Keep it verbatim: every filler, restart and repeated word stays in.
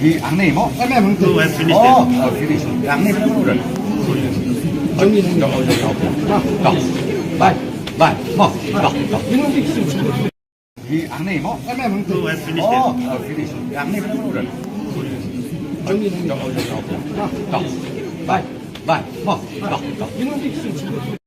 Hi, ang ni mo? Em, em, ang tu. No, I finished. Oh, oh, finish. Ang ni mo dah. Jom ni. Dah, dah, dah. Dah. Bye. Bye. Mo. Dah, dah. Hi, ang ni mo? Em, em, ang tu. No, I finished. Oh, oh, finish. Ang ni mo dah. Jom ni. Dah, dah, dah. Dah. Bye. Bye. Mo. Dah, dah.